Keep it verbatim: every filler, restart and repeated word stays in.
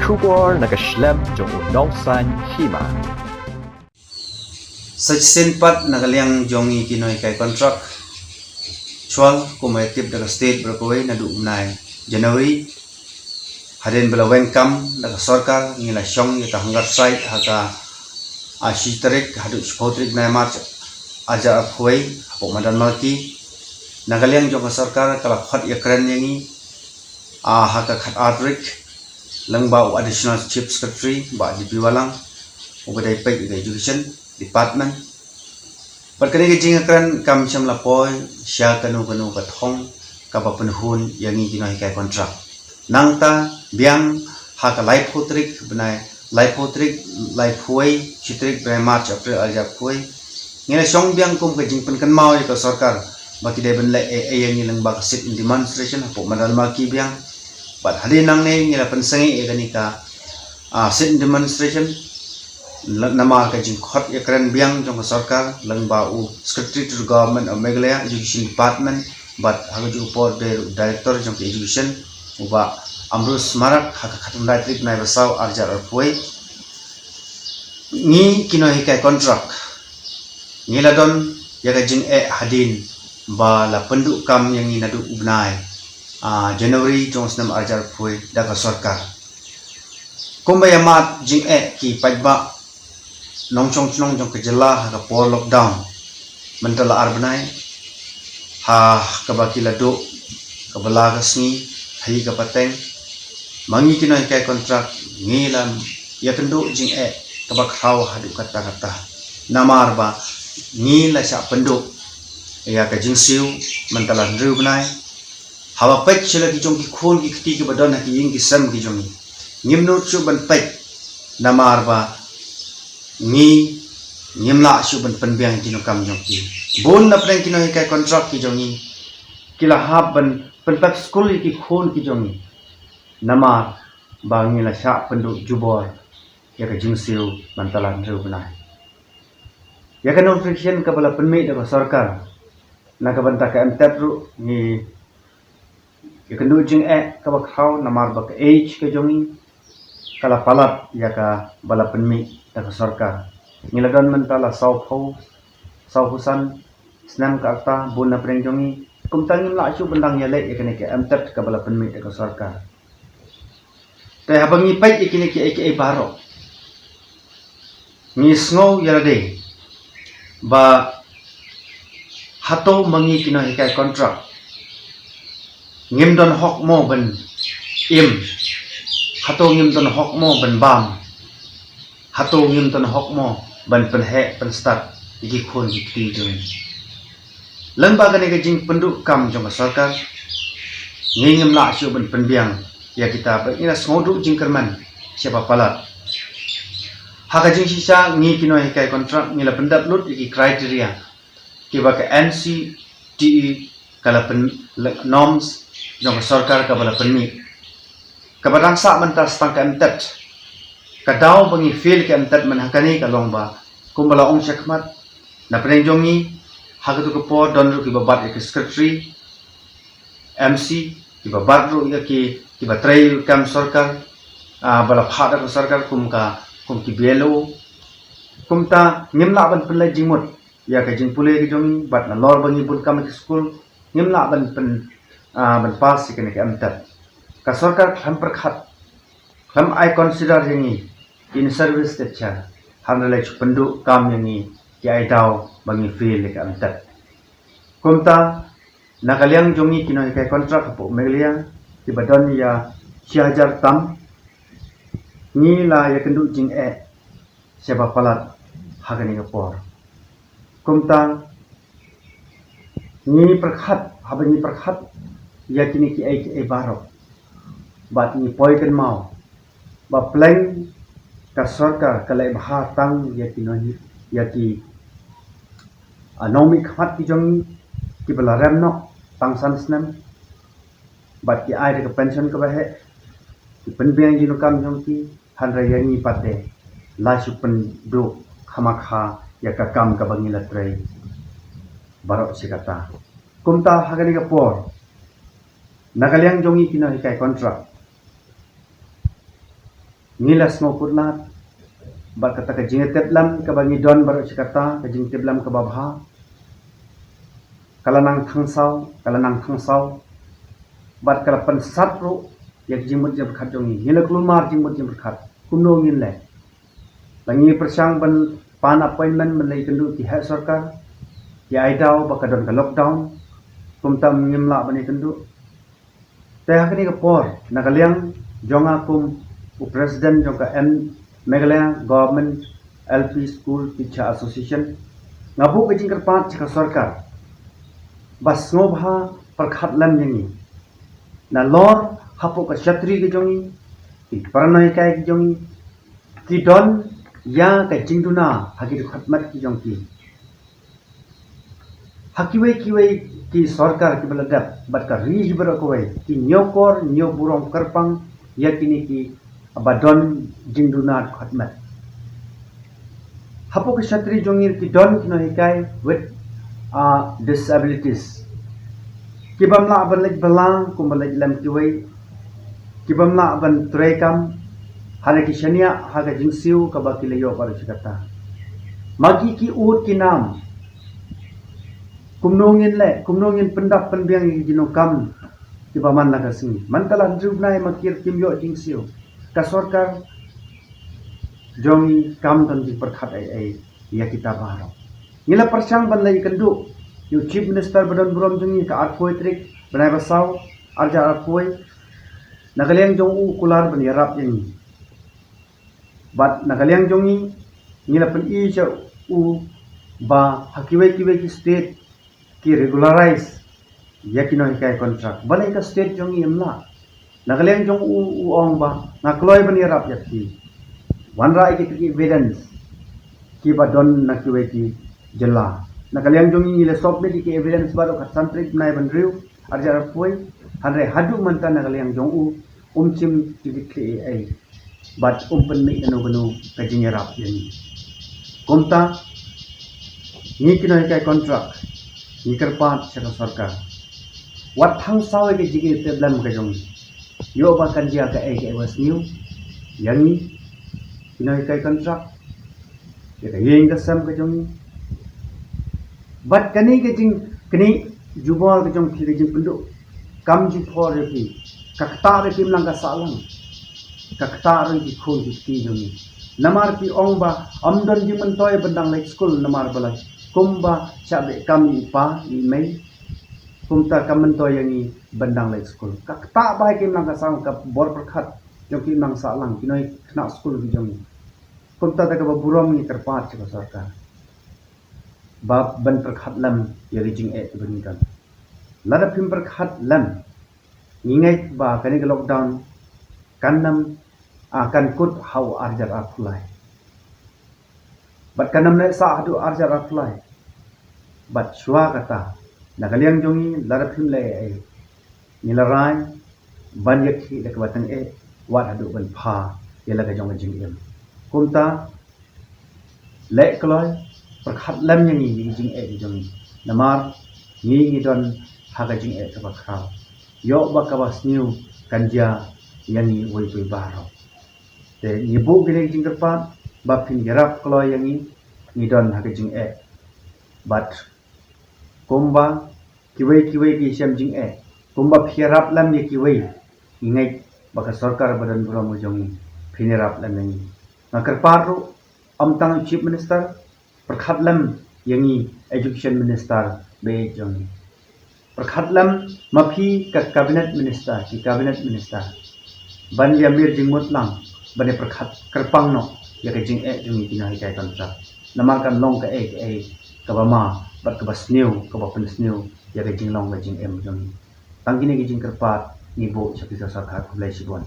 Khubor na ka shlem jong u nongsan hima. Sa shisien pat na ka liang jong ngi ki nonghikai kontrak, chwal kumba tip da ka state baroh kawei, naduh u bnai January, hadien ba la weng kam da ka sorkar, ngi la shong ïa ka hunger strike ha ka, ah, shi tarik haduh shiphew tarik bnai March, arhajar arphew wei, hapoh madan Malki. Na ka liang jong ka sorkar ka la khot ïakren ïa ngi, ah, ha ka khatar tarik, lyngba u Additional Chief Secretary, Bah G P Wahlang, uba dei peit ïa ka Education Department. Bad kane ka jingïakren kam shym la poi sha kano kano ka thong kaba pynhun ïa ngi ki nonghikai kontrak. Nangta biang ha ka laiphew tarik bnai, laiphew tarik, laiphew wei shi tarik bnai March, April, arhajar arphew wei, ngi la shong biang kum ka jingpynkynmaw ïa ka sorkar ba ki dei ban leh ei ei ïa ngi lyngba ka sit-in demonstration hapoh madan Malki biang. Bad hadien nangne ngi la pynsangeh ïa kane ka, ah, sit-in demonstration, la-, namar ka jingkhot ïakren biang jong ka sorkar lyngba u Secretary to the Government of Meghalaya Education Department, bad ha kajuh ka por u dei ruh u Director jong ka Education, u Bah Ambrose Marak, ha ka khatkhyndai tarik bnai ba saw, arhajar arphew wei. Ngi ki nonghikai kontrak ngi la don ïa ka jingeh hadien ba la pynduh kam ïa ngi naduh u bnai, ah, January jong u snem arhajar arphew wei da ka sorkar. Kumba ïa mad jingeh ki paidbah nongshong shnong jong ka jylla ha ka por lockdown mynta la ar bnai, ha kaba ki la duh ka bala ka sngi ha ïing ka pateng, ma ngi ki nonghikai kontrak ngi la ïakynduh jingeh kaba khraw haduh katta katta. Namar ba ngi la shah pynduh ïa ka jingsiew mynta la hynriew bnai. Haba peit sha la ki jong ki khun ki kti kiba don ha ki ïing ki sem ki jong ngi, ngim nud shuh ban peit, namar ba ngi ngim lah shuh ban pynbiang ïa ki nongkam jong ki. Bun na pdeng ki nonghikai kontrak ki jong ngi ki la hap ban pynpep skul ïa ki khun ki jong ngi, namar ba ngi la shah pynduh jubor ïa ka jingsiew mynta la hynriew bnai. Ïa ka notification kaba la pynmih da ka sorkar na ka bynta ka M TET ruh ngi ïakynduh jingeh kaba khraw namar ba ka age ka jong ngi ka la palat ïa kaba la pynmih da ka sorkar. Ngi la don mynta la sawphew, sawphew san snem ka rta, bun na pdeng jong ngi. Kumta ngim lah shuh ban dang ïaleh ïa kane ka M TET kaba la pynmih da ka sorkar. Te haba ngi peit ïa kine kiei kiei baroh, ngi sngew ïa lade ba hato ma ngi ki nonghikai kontrak ngim don hok mo ban im, hato ngim don hok mo ban bam, hato ngim don hok mo ban pynheh pynstad ïa ki khun ki kti jong ngi. Lyngba kane ka jingpynduh kam jong ka sorkar, ngi ngim lah shuh ban pynbiang ïa kita, ba ngi la sngewduh jingkyrmen shibun palat. Ha ka jingshisha ngi ki nonghikai kontrak ngi la pyndep lut ïa ki criteria kiba ka NCTE ka la pyn-, la, norms jong ka sorkar kaba la pynmih, kaba dang sah mynta sa tang ka M TET. Ka daw ba ngi fail ka M TET mynta ha kane ka long ba, kumba la ong shakhmat, na pdeng jong ngi ha katu ka por don ruh kiba bat ïa ka secretary, MC, kiba bat ruh ïa ki, kiba trei kam sorkar, ah, ba la phah da ka sorkar kum ka, kum ki BLO. Kumta ngim lah ban pynleit jingmut ïa ka jingpule ka jong ngi, bad nalor ba ngi bun kam ha ki skul ngim lah ban pyn, ah, ban pass ïa kane ka M TET. Ka sorkar khlem pyrkhat, khlem ai consider ïa ngi in service teacher, hynrei la shu pynduh kam ïa ngi, ki ai daw ba ngi fail ïa ka M TET. Kumta na ka liang jong ngi ki nonghikai kontrak hapoh Meghalaya kiba don ïa shi hajar tam, ngi la ïakynduh jingeh shibun palat ha kane ka por. Kumta ngi pyrkhat, haba ngi pyrkhat ïa kine kiei kiei baroh, bad ngi poi kynmaw ba pleng ka sorkar ka leh bha tang ïa ki nong, ïa ki, ah, nongmihkhmat ki jong ngi kiba la rem noh tang san snem, bad ki ai da ka pension kaba heh, ki pynbiang ïa ki nongkam jong ki, hynrei ïa ngi pat te la shu pynduh khamkha ïa ka kam kaba ngi la trei baroh shi katta. Kumta ha kane ka por, na ka liang jong ngi ki nonghikai kontrak, Ngi la sngewkut lad bad kata ka jingtip lem kaba ngi don baroh shi katta, ka jingtip lem kaba bha ka la nang thang saw, ka la nang thang saw bad ka la pynsat ruh ïa ka jingmut jingpyrkhat jong ngi. Ngi la kulmar jingmut jingpyrkhat kumno ngin leh. La ngi pyrshang ban pan appointment ban leit kynduh ki heh sorkar, ki ai daw ba ka don ka lockdown, kumta ngim lah ban ïakynduh. Te ha kane ka por, na ka liang jong nga kum u president jong ka M Meghalaya Government L P School Teacher Association, nga buh ka jingkyrpad sha ka sorkar ba sngewbha pyrkhat lem ïa ngi. Nalor hapoh ka shatri ka jong ngi, ki para nonghikai ki jong ngi, ki don ïa ka jingduna ha ki dkhot met ki jong ki. Ha kiwei kiwei ki sorkar kiba la dep bad ka ri hi baroh kawei, ki ñiewkor ñiewburom kyrpang ïa kine kiba don jingduna dkhot met. Hapoh ka shatri jong ngi ki don ki nonghikai with, uh, disabilities, kibym lah ban leit bylla kumba leit lem kiwei, kibym lah ban trei kam, hana ki shaniah ha ka jingsiew kaba ki la ïoh baroh shi katta. Ma ki ki ud ki nam, kumno ngin leh, kumno ngin pyndap pynbiang ïa ki jingdonkam kiba man la ka sngi. Mynta la hynriew bnai ma ki kim ïoh jingsiew. Ka sorkar jong ngi kam don jingpyrkhat ei ei ïa kita baroh. Ngi la pyrshang ban leit ïakynduh ïa u Chief Minister ba don burom jong ngi ka arphew tarik bnai ba saw, arhajar arphew. Na ka liang jong u u kular ban ïarap ïa ngi. Bad na ka liang jong ngi, ngi la pyni sha u ba ha kiwei kiwei ki state ki regularize ïa ki nonghikai contract. Balei ka state jong ngi em lah? Na ka liang jong u u ong ba nga kloi ban ïarap ïa phi. Wanrah ïa kita ki evidence kiba don na kiwei ki jylla. Na ka liang jong ngi ngi la submit ïa ki evidence baroh ha ka san tarik bnai ba hynriew, arhajar arphew. Hynrei haduh mynta na ka liang jong u um shim jingkitkhlieh ei ei bad um pynmih kano kano ka jingïarap ïa ngi. Kumta ngi ki nonghikai contract ngi kyrpad sha ka sorkar, wat thang saw ïa ka jingïatep lem ka jong ngi. Ïoh ba kan jia kaei kaei ba sniew ïa ngi ki nonghikai contract, ïa ka ïing ka sem ka jong ngi. Bad kane ka jingknieh jubor ka jong phi, ka jingpynduh kam jingphor ïa phi, ka ktah ruh kim nang ka sahlang, ka ktah ruh ki khun ki kti jong ngi. Namar ki ong ba ym don jingmyntoi ban dang leit skul, namar ba la kumba shah beh kam ïa i pa ïa i mei, kumta kam myntoi ïa ngi ban dang leit skul. Ka ktah ba kim nang ka sahlang, ka bor pyrkhat jong kim nang sahlang, ki nongkhynnah skul ki jong ngi. Kumta da kaba burom ngi kyrpad sha ka sorkar ba ban pyrkhat lem ïa ki jingeh kiba ngi don. Lada phim pyrkhat lem, ngi ngeit ba kane ka lockdown kan nym, ah, kan kut ha u arhajar arphew lai. Bad kan nym neh sah haduh arhajar arphew lai. Bad shuwa kata, na ka liang jong ngi, lada phim leh ei ei, ngi la rai ban ïakhih da kaba tyngeh wat haduh ban pha ïa la ka jong ka jingim. Kumta leh kloi, pyrkhat lem ïa ngi ïa ki jingeh ki jong ngi. Namar ngi ngi don ha ka jingeh kaba khraw. Ïoh ba kaba sniew kan jia ïa ngi uwei pa uwei baroh. Te ngi buh kine ki jingkyrpad ba phin ïarap kloi ïa ngi, ngi don ha ka jingeh. Bad kumba kiwei kiwei ki shem jingeh, kumba phi ïarap lem ïa kiwei, ngi ngeit ba ka sorkar ba don burom ka jong ngi phin ïarap lem ïa ngi. Nga kyrpad ruh, ym tang u Chief Minister, pyrkhat lem ïa ngi Education Minister ba ïeit jong ngi. Pyrkhat lem ma phi ka Cabinet Minister, ki Cabinet Minister, ban ïa mir jingmut lang, ban ïa pyrkhat kyrpang noh ïa ka jingeh jong ngi ki nonghikai contract. Namar kan long kaei kaei kaba ma bad kaba sniew, kaba pynsniew ïa ka jinglong ka jingim jong ngi. Tang kine ki jingkyrpad ngi buh sha phi ka sorkar. Khublei shibun.